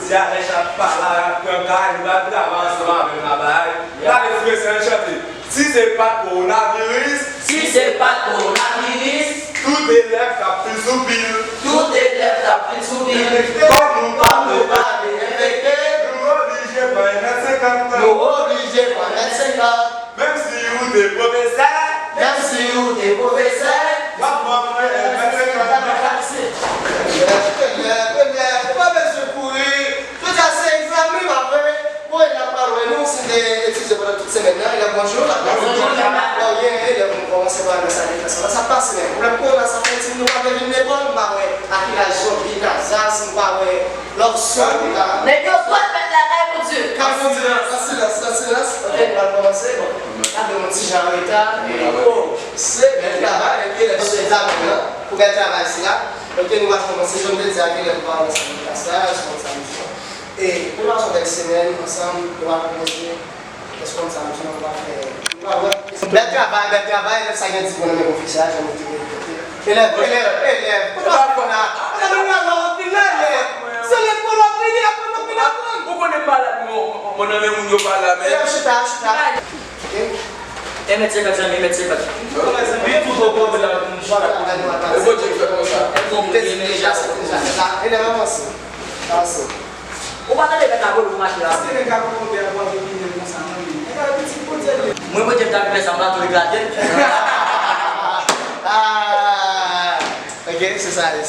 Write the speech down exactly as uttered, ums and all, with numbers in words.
Si Alex ap pale, ap pran kay, nou pral travay ansanm avè l nan bagay. N ale frè, se nan chante. Si se pa t kowonaviris, si se pa t kowonaviris, tout elèv t ap fin sou pil. Tout elèv t ap fin sou pil. Kòm nou pa vle pa vle enfekte, nou oblije pran N neuf cent cinquante. Nou oblije pran N neuf cent cinquante. Menm si ou te pwofesè. Menm si ou te pwofesè. W ap pran N neuf cent cinquante. Premyè, premyè, premyè, ou pa bezwen kouri. Jodi a se egzamen, pa vre? Bon, elèv pa lwen nou, si te etidye pandan tout semèn nan, elèv bonjou. Bonjou, madam. Bon, gen elèv nou kòmanse pa nan sa deplase la. Sa pase menm. Pwoblèm kowona sa fè ti nou pa vle vin lekòl, m pa wè a ki laj Zonbi, Naza, si nou pa wè Love Song la. Nèg yo dwat met lakay Bondye. Kay Bondye, nan silans, nan silans. Ok, nou pral kòmanse. Bon, n ap yon ti jan an reta. Oh, se bèl travay, ok, lè se egzamen nan, pou bèl travay sila. Ok, nou pral kòmanse, jan m te di a, ki lè nou pa wè sa nan klas la, se konn sa nou fè. E, nou pral fè bèl semèn ansanm, nou pral kòmanse. Èske konn sa nou fè, nou pral fè. Nou pral wè. Bèl travay, bèl travay, elèv sa gen diplòm nan men pwofesè a, jan nou te repete. Elèv, elèv, elèv, kote w ap vin la? Kote nou pral la, w ap vin la, elèv? Se lekòl w ap vini, aprann w ap vin aprann. Ou konnen m malad, mwen, mwen nan men moun yo pa la, men. Elèv, chita, chita. Ok. E mèt senkant, zanmi, e mèt senkant. Li tou bon pwoblèm la, pou nou chita. E Bondye k fè konsa. Elèv, avanse. Avanse. Ou pa tande nèg la vole ou mache la? Paske nèg la konn konpè a pou ap vin konsa, non, men. Nèg la pitit Bondye li ye. Mwen, Bondye m ta vin fè sa, m pa tou eklate l. Ah, ok, se sa, yes.